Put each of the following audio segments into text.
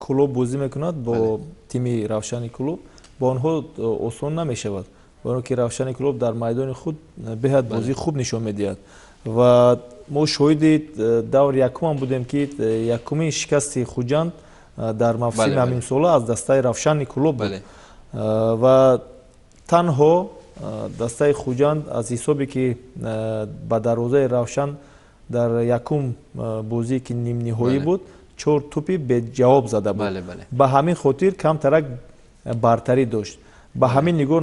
Кӯлоб бозӣ мекунад бо тими Равшани Кӯлоб, бо онҳо осон намешавад, баро ки Равшани Кӯлоб дар майдони худ беҳад бозии хуб нишон медиҳад. Ва мо шоҳиди даври якумам будем, ки якумин шикасти Хуҷанд дар мавсими ҳаминсола аз дастаи Равшани Кӯлоб буд. Ва танҳо дастаи Хуҷанд аз ҳисобе ки ба дарвозаи Равшан дар якум бозие, ки нимниҳоӣ буд, чор тӯпи беҷавоб зада буд, ба ҳамин хотир камтарак бартарӣ дошт. Ба ҳамин нигоҳ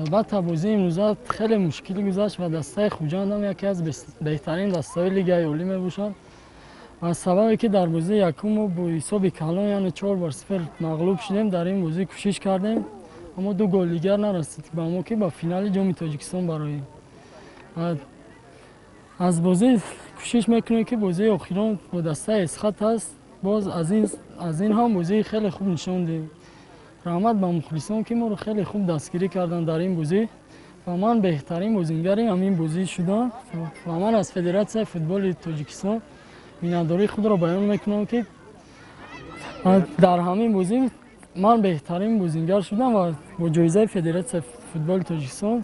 Албатта, бозии имрӯза хеле мушкил гузашт ва дастаи Хуҷанд ҳам яке аз беҳтарин дастаҳои Лигаи Олӣ мебошад. Аз сабабе ки дар бозии якум мо бо ҳисоби калон, яъне 4-0 мағлуб шудем, дар ин бозӣ кӯшиш кардем, аммо ду гол дигар нарасид ба мо, ки ба финали Ҷоми Тоҷикистон бароем. Аз бозӣ кӯшиш мекунем, ки бозии охирон бо дастаи Эсхат аст, боз аз ин ҳам бозии хеле хуб нишон диҳем. Раҳмат ба мухлисон, ки моро хеле хуб дастгирӣ карданд дар ин бозӣ, ва ман беҳтарин бозингари ҳамин бозӣ шудам. Ва ман аз Федератсияи футболи Тоҷикистон миннатдории худро баён мекунам, ки дар ҳамин бозӣ ман беҳтарин бозингар шудам ва бо ҷоизаи Федератсияи футболи Тоҷикистон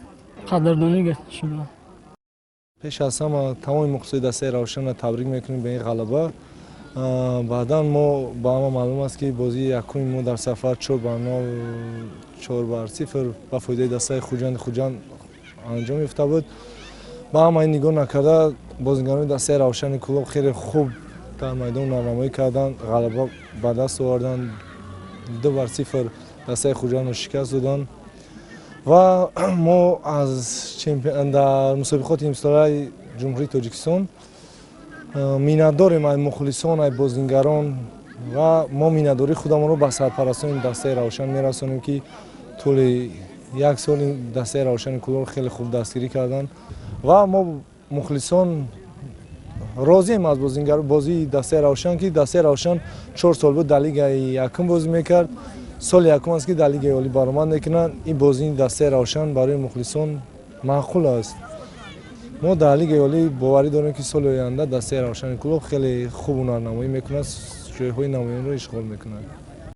қадрдонӣ шудам. Пеш аз ҳама тамоми мухлисои дастаи Равшанро табрик мекунем ба ин ғалаба. Баъдан мо ба ҳама маълум аст, ки бозии якуми мо дар сафар 4-0, 4-0 ба фоидаи дастаи Хуҷанди Хуҷанд анҷом ёфта буд. Ба ҳама ин нигоҳ накарда, бозингарони дастаи Равшани Кӯлоб хеле хуб дар майдон ҳунарнамоӣ карданд, ғалаба ба даст оварданд, 2-0 дастаи Хуҷандро шикаст доданд. Ва мо аз дар мусобиқоти имсолаи Ҷумҳурии Тоҷикистон миннатдорем ай мухлисон, ай бозингарон, ва мо миннатдории худамонро ба сарпарастони дастаи Равшан мерасонем, ки тӯли як соли дастаи Равшани Кӯлоб хеле хуб дастгирӣ карданд. Ва мо мухлисон розием аз бозии дастаи Равшан, ки дастаи Равшан 4 сол буд дар лигаи якум бозӣ мекард, соли якум аст, ки дар Лигаи Олӣ баромад мекунанд. Ин бозии дастаи Равшан барои мухлисон маъқул аст. Мо дар Лигаи Олӣ боварӣ дорем, ки соли оянда дастаи Равшани Кӯлоб хеле хуб ҳунарнамоӣ мекунад, ҷойҳои намоёнро ишғол мекунад.